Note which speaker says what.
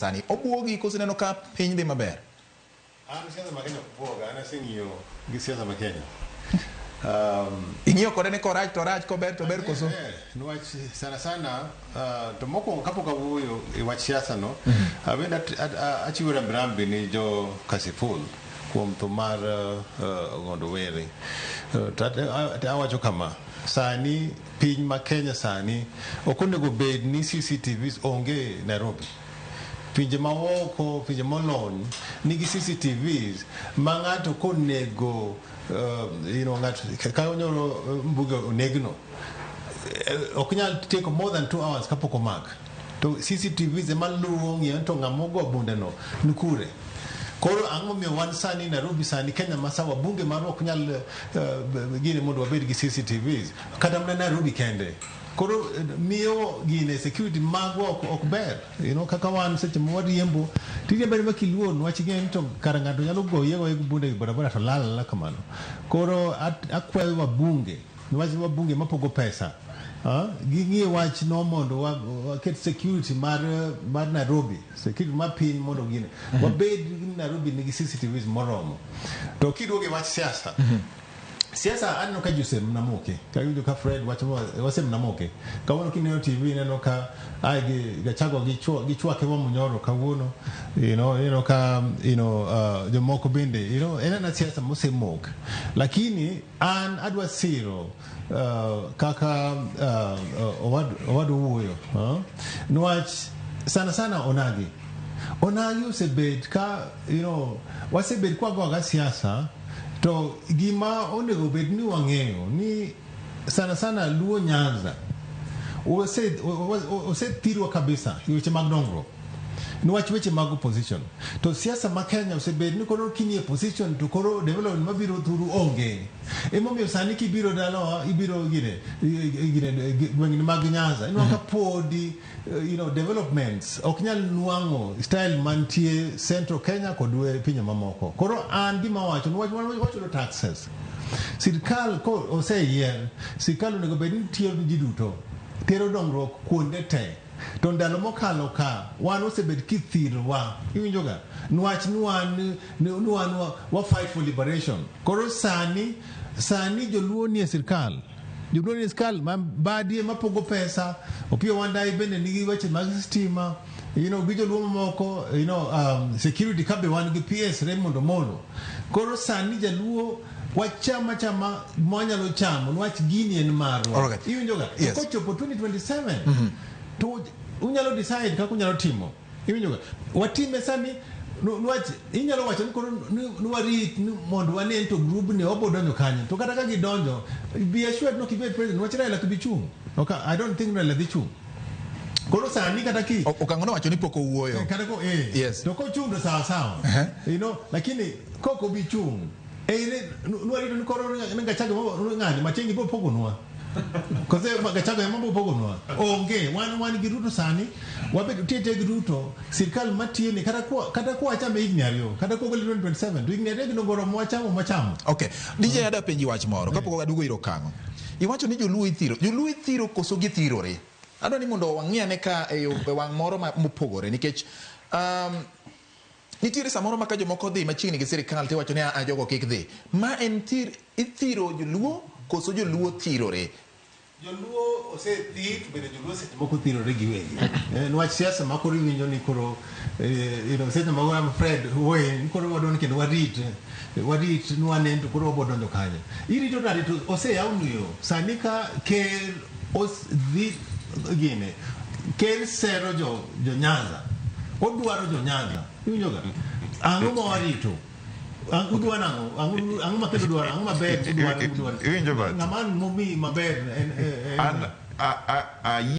Speaker 1: Sani obuogi koso ineno ka piny dhi maber?
Speaker 2: An siasa ma Kenya ok buoga, an aseng'iyo gi siasa ma Kenya.
Speaker 1: Ing'iyo kode ni korach to orach, kober to ber koso?
Speaker 2: Niwach sana sana to mokwongo kapok awuoyo e wach siasa no, abende achiwo rambirambi ni jo Kasipul kuom tho mar Ong'ondo Were. To awacho kama, sani piny ma Kenya sani ok onego bed ni CCTVs onge Nairobi. Pinje maoko, pinje molony nigi CCTVs ma ng'ato konego ng'ato ka onyoro mbuge onegno ok nyal take more than 2 hours kapok omak. To CCTVs ema luwo ng'iyo ni to ng'ama ogo bunde no ni kure. Koro ang'o momiyo wan sani Nairobi sani Kenya masawa bunge marwa ok nyal gine mondo wabed gi CCTVs kata mana Nairobi kende. Koro miyo gine security magwa ok ber kaka wan seche ma wariembo tiriembo ariemba kiluor niwach ing'eyo ni to kara ng'ato nyalo goyi agoya gi bunde e barabara to lal alala kamano. Koro akwayo wabunge niwach wabunge mapogo pesa ging'i wach no mondo waket security mar Nairobi, security mar piny mondo gine wabed ni Nairobi nigi CCTVs moromo. To kiduogo e wach siasa, siasa aneno ka ji osemna moke kawinjo ka Fred wacho wasemna moke kawuono. Kineno TV ineno ka ai gi Gachagua gichwake Wamunyoro kawuono, ineno ka jomoko bende en ena siasa mosemok, lakini an adwa siro kaka owad owuoyo niwach sana sana onagi osebet ka wasebet kwagoga siasa. To gima onego bed ni wang'eyo ni sana sana Luo Nyanza osethirwa kabisa e weche mag dongruok niwach weche mag opposition. To siasa ma Kenya osebet ni koro kinie position to koro development mabiro thuru onge. Emomiyo sani kibiro dalawa, ibiro gine gwengni mag Nyanza, inwang'o ka podi developments ok nyal nwang'o style mantie Central Kenya kod pinje mamoko. Koro an gima wacho niwach wan wachulo taxes, sirkal ko oseyier, sirkal onego bed ni tiyo gi ji duto, tero dongruok kuonde te. To ndalo mokalo ka wan osebet kithirwa, iwinjoga, niwach ni wan wa fight for liberation. Koro sani joluo nie sirkal, joluo nie sirkal ma Mbadi mapogo pesa, Opiyo Wandayi bende nigi weche mag stima gi joluo mamoko, security ka be wan gi PS Raymond Omolo. Koro sani jaluo wachama chama mwanyalo chamo niwach gini en marwa. Iwinjoga?
Speaker 1: Yes.
Speaker 2: Kochopo 2027 to unyalo decide kaka unyalo timo, iwinjoga? Watime sani niwach inyalo wacho ni koro ni warit ni mondo wane to grubni obo donjo kanyo. To kata ka gidonjo, be assured no kibed president niwach Raila ok bi chung. Ok, I don't think Raila dhi chung. Koro sani kata ki
Speaker 1: Okang'o nowacho ni pok owuoyo.
Speaker 2: Kata ko to kochung to sawa sawa, lakini kok obi chung nwarito ni koro ni Gachagua ng'ani Matiang'i bo pogonwa kose Gachagua ema bo pogonwa onge. Wan gi Ruto sani, wabed tie gi Ruto sirkal matiyo ni kata kwa wachame higni 2, kata kogole 2027 to higni 2 gi nogo romo wachamo mwachamo.
Speaker 1: Okay. DJ, ada penji wach moro kapok aduogo ir Okang'o. Iwacho ni joluo ithiro. Joluo ithiro koso githirore? Adwa ni mondo wang'i ane ka e wang' moro mopogore nikech nitiere samoro ma ka jomoko dhi machiegni gi sirikal tiwacho ni a jogo kik dhi. Ma en thir, ithiro joluo koso joluo thirore?
Speaker 2: Joluo osethir, to bende joluo seche moko thirore giwegi. Niwach siasa ma koro iwinjo ni koro seche moko am Fred wuoye ni koro wadwa ni kendo warit ni wanen to koro wabo donjo kanye. Irito nade to oseyawnu yo sani ka ker dhi gine ker sero jo Nyanza, odwaro jo Nyanza, iwinjoga? Ang'o ma warito? Udwa nang'o? Ang'o ma kendo dwaro? Ang'o maber udwaro?
Speaker 3: Iwinjo, Bati?
Speaker 2: Ng'ama momi maber en
Speaker 3: An a